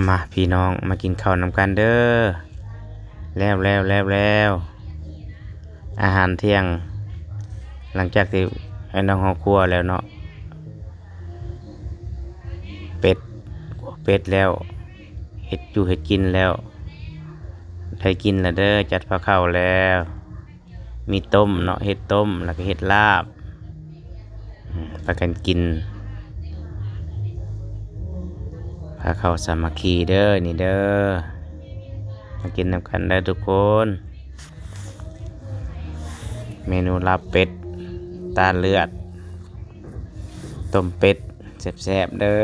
ມາພີ່ນ້ອງ ມາກິນເຂົ້ານຳກັນເດີ. ແລ້ວ ແລ້ວ ແລ້ວ ແລ້ວ ອາຫານທ່ຽງ ຫຼັງຈາກທີ່ອ້າຍນ້ອງເຮົາຄົວແລ້ວເນາະ ເປັດ ເປັດແລ້ວ ເຮັດຢູ່ເຮັດກິນແລ້ວ ໄດ້ກິນແລ້ວເດີ ຈັດພາເຂົ້າແລ້ວ. ມີຕົ້ມເນາະ ເຮັດຕົ້ມ ແລ້ວກໍເຮັດລາບ ອືມ ພາກັນກິນ ພາເຂົ້າສາມັກຄີເດີ ນີ້ເດີ ມາກິນນຳກັນເດີທຸກຄົນ. ເມນູລາບເປັດ ຕາເລືອດ ຕົ້ມເປັດ ແຊບໆເດີ.